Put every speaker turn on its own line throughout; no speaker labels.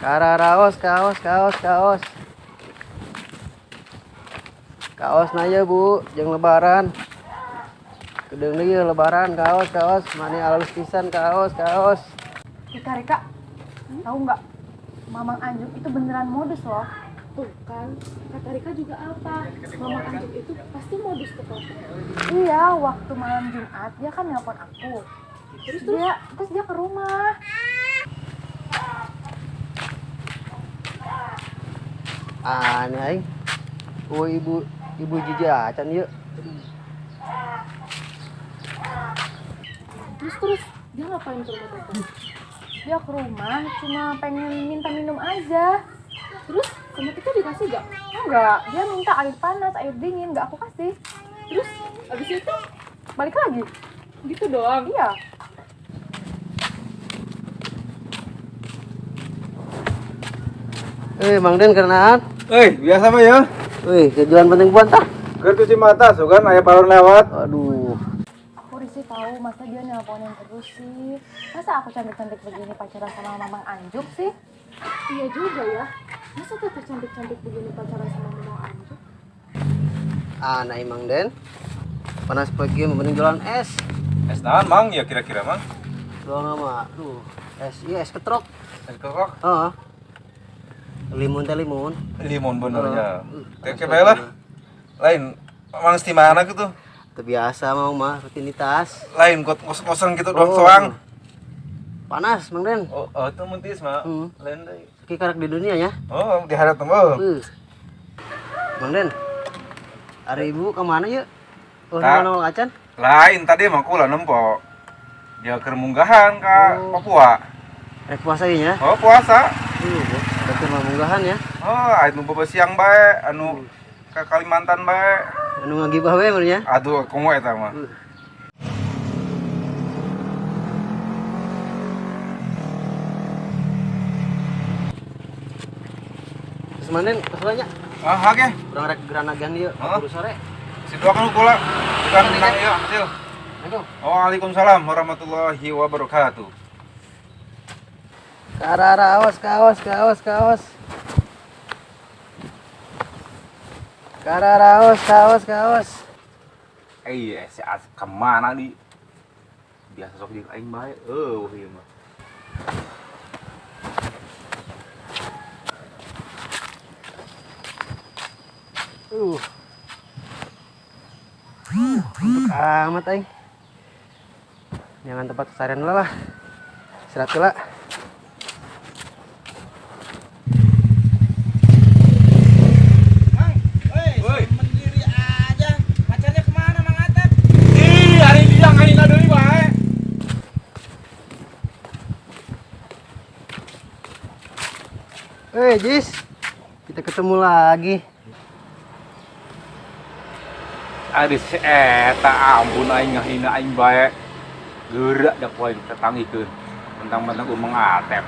Kararaos, kaos, kaos, kaos. Kaos na ya, Bu, jeung lebaran. Kedeung deui lebaran, kaos, kaos, mani alus pisan kaos, kaos.
Rika, Rika, tahu nggak? Mamang Anjuk itu beneran modus loh.
Tuh kan, kata Rika juga apa? Mamang Anjuk itu pasti modus ke Toto.
Iya, waktu malam Jumat dia kan nelpon aku.
Terus terus
Terus dia ke rumah.
Aneh aing. Oh, ibu ibu jiji acan ieu.
terus terus dia ngapain ke rumah Toto?
Dia ke rumah cuma pengen minta minum aja.
Terus sama kita dikasih gak?
Enggak, dia minta air panas, air dingin, nggak aku kasih.
Terus abis itu
Balik lagi.
gitu doang.
Iya.
Eh, Mang Den kerenaan.
Eh, biasa mah ya.
Wih, kejualan penting buan tah.
Keur cuci mata, sugan aya palon lewat.
Aduh.
Aku risih tahu masa dia nelponin terus sih. Masa aku cantik-cantik begini pacaran sama Mamang Anjuk sih?
Iya juga ya. Masa Toto cantik-cantik begini pacaran sama Mamang Anjuk?
Aneh Mang Den. Panas pagi mending jualan es.
Es naon, Mang? Ya kira-kira, Mang.
Jualan apa? Aduh, es iya es ketrok.
Es ketrok.
Heeh. Limun teh limun.
Limon benernya.
Heeh.
Teh bae lah. Lain, Mang di mana gitu?
Terbiasa mau mah rutinitas.
Lain kot kos-kosan gitu doang
Oh.
soang.
Panas, Mang Den.
Oh, oh itu muntis mah.
Hmm.
Lain deui.
Ki karak di dunia ya.
Oh, diharap tembel.
Mang Den. Hari ibu kemana yuk? Oh,
Kak.
nol acan?
Lain tadi mah kula nempo. Dia keur munggahan ka
Oh.
Papua.
Rek puasa ieu nya.
Oh, puasa.
Berarti mah munggahan ya.
Oh, anu siang bae, anu ke Kalimantan bae.
Anu ngagibah we mun nya.
Aduh, komo eta mah.
Terus Mang Den, kesulanya.
Ah, oke.
Urang rek geranagan ieu
Hah?
kudu sore.
Si doakan kula. Bukan menang ya, hasil.
Assalamualaikum.
Waalaikumsalam warahmatullahi wabarakatuh.
Kararaos, kaos, kaos, kaos. Kararaos, kaos, kaos.
Eh, si As kemana di? Biasa sok jeung aing bae. Eueuh ieu mah.
Untuk amat aing. Jangan tempat kesarian lah lah. Istirahat heula.
Woi.
Mendiri aja. Pacarnya kemana, Mang Atep?
Ih, hari dia ngahina deui bae.
Eh, Jis. Kita ketemu lagi.
Ari si eta ampun aing ngahina aing bae. Geura da ku aing tetangikeun. Mentang-mentang Mang Atep.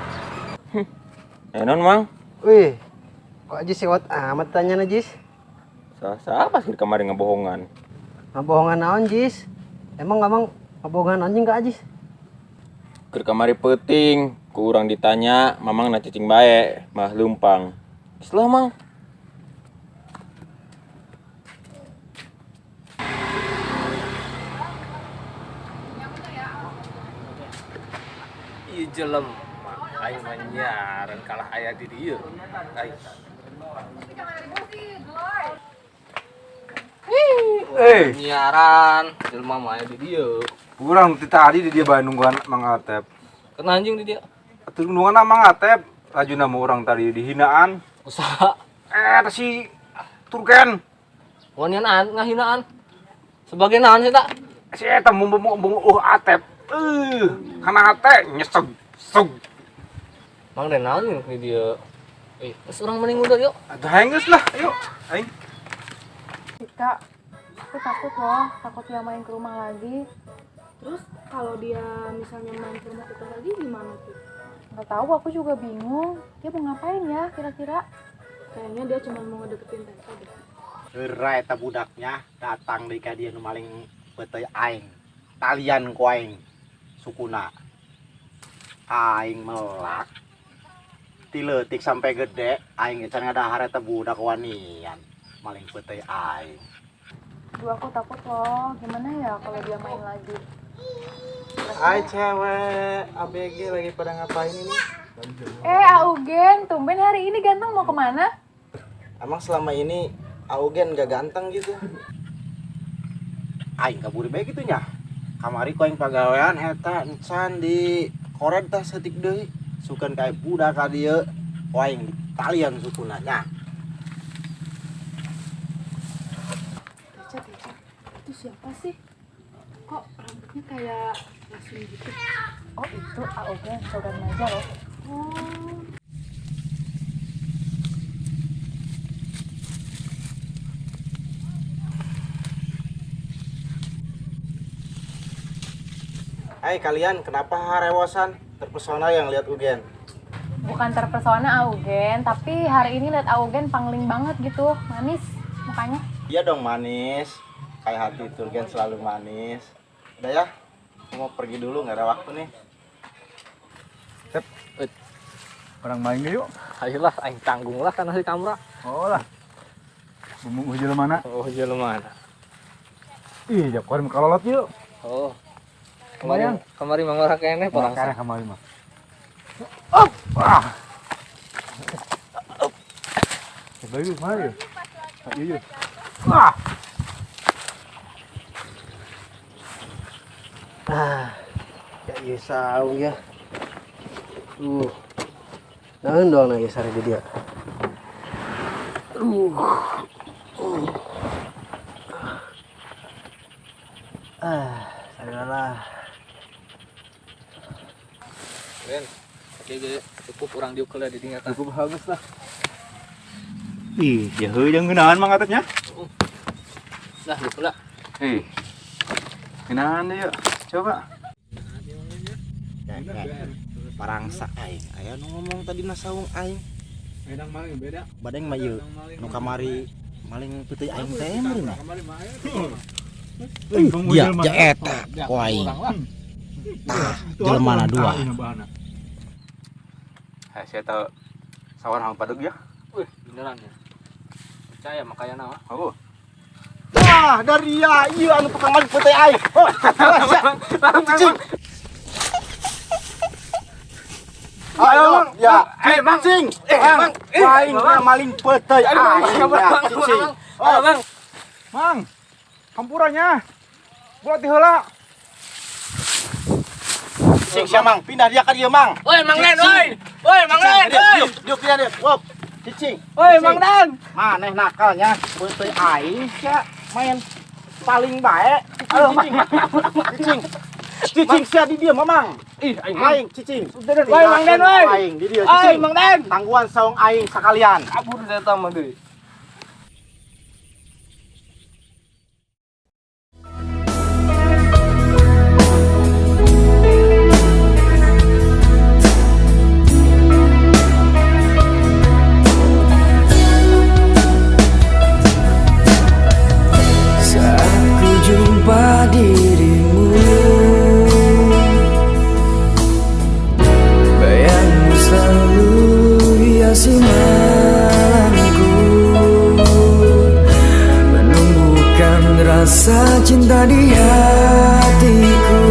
Eh non Mang,
Wih. Kok Jis sewot amat tanya Jis?
siapa sih kemarin ngebohongan?
Ngabohongan naon, Jis? Emang nggak mang ngabohongan anjing gak, Jis?
Keur kamari peuting, ku urang ditanya, Mamang na cicing bae, mah leumpang. Geus lah Mang.
Ieu jelema aing mah nyaran kalah aya di dieu. Aing.
Eh,
Nyiaran jelema mah aya di dieu.
Urang ti tadi di dia bae nungguan Mang Atep.
Kena anjing di dia.
Atuh nungguan Mang Atep. Lajuna mah urang tadi dihinaan.
Usaha.
Eh, teh si Turken.
Wanian an ngahinaan. Sebagai naon sih tak?
Si eta mumbung Atep. Kana hate nyeseg seg.
Mang den naon di dieu? Eh, geus urang mending udah yuk.
Atuh hayang geus lah, ayo. Aing.
Rika, aku takut loh, takut dia main ke rumah lagi.
Terus kalau dia misalnya main ke rumah kita lagi gimana tuh?
Nggak tahu, aku juga bingung. Dia mau ngapain ya kira-kira?
Kayaknya dia cuma mau ngedeketin Tante deh.
Heura eta budaknya datang deui ka dieu nu maling peuteuy aing. Talian ku aing sukuna. Aing melak. Ti leutik sampai gede aing can ngadahar eta budak wanian. Maling peuteuy aing.
Aduh, aku takut loh. Gimana ya kalau dia main lagi?
Hai cewek, ABG lagi pada ngapain ini?
Eh, Augen, tumben hari ini ganteng mau kemana?
Emang selama ini Augen gak ganteng gitu? Aing kabur bae gitu nya. Kamari ku aing pagawean eta encan di kored tah seutik deui. Sukan kae budak ka dieu, ku aing ditalian sukuna nya.
Teca, Teca, itu siapa sih? Kok rambutnya kayak langsung gitu?
Oh, itu Augen, saudara Naja loh.
Oh.
Hai kalian, kenapa harewosan? Terpesona yang lihat Ugen?
Bukan terpesona Augen, tapi hari ini lihat Augen pangling banget gitu, manis mukanya.
Iya dong manis, kayak hati Turgen selalu manis. Udah ya, aku mau pergi dulu, nggak ada waktu nih.
Tep, orang main yuk.
Ayolah, aing tanggung lah karena si kamera.
Oh lah. Bumbu jelema mana?
Oh, jelema mana?
Ih, jak kuarim kalolot yuk.
Oh. Kemarin kemarin mang ora keneh porang.
Makanya kemarin mah. Up. Ah. Eh, bagus mana yuk? Ayo yuk. Ah.
Ah, ya ieu saung ya. Naon doang na ieu sare di dia. Ah, sare lah.
Ben, oke ge, cukup urang diuk heula di dinya tah.
Cukup bagus lah. Ih, ya heuh jeung ngeunahan Mang Atepnya.
Lah, diuk heula.
Ih. Ngeunahan deui yuk. Coba.
Parangsa aing, aya nu ngomong tadi na saung aing.
Bedang maling beda.
Badeng mah ieu nu kamari maling peuteui aing teh meureun. Dia ja eta ku aing. Tah, jelema na dua.
Hai, saya tahu sawan hang padeg ya.
Wih, beneran ya. Percaya makanya nawa.
Oh.
Wah, dari ya ieu anu tukang maling peuteui aing. Oh, cicing. Ayo, ya, eh, Mang. Cicing. Eh, Mang. Aing maling peuteuy aing. Cicing.
Oh, Bang.
Mang. Hampurannya. Buat heula.
Cicing sia Mang, pindah dia ka dieu Mang.
Woi, Mang Den, woi. Woi, Mang Den, woi.
Diuk pindah dia. Wop. Cicing.
Woi, Mang Den.
Maneh nakalnya, peuteuy aing sia main paling bae. Cicing, cicing. Cicing sia di dieu Mamang.
Ih, aing
aing cicing.
Woi, Mang Den, woi.
Aing di dieu cicing.
Aing Mang Den.
Tangguhan saung aing sakalian.
Kabur eta mah deui.
Saat ku jumpa dirimu, bayangmu selalu hiasi malamku, menumbuhkan rasa cinta di hatiku.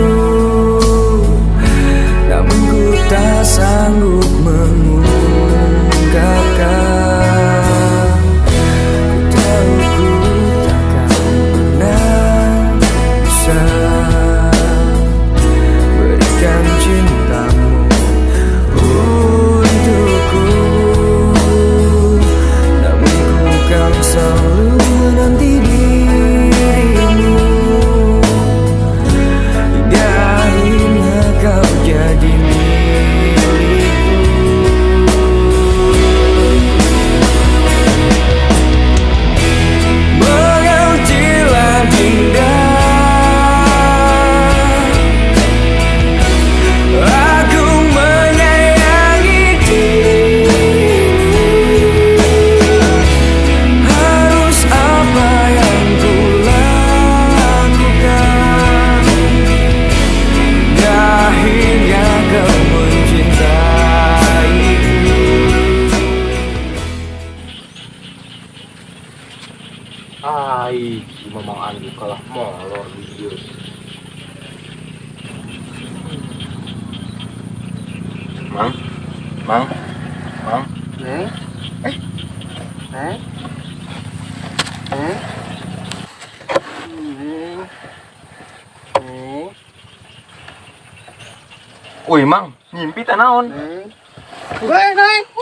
Namun ku tak sanggup mengungkapkan. Ku tahu ku takkan pernah
Mamang Anjuk kalah molor di dieu. Mang, Mang, Mang.
Neng. Eh. Neng. Neng. Neng. Neng.
Wih, Mang, ngimpi teh naon?
Neng. Weh, Neng.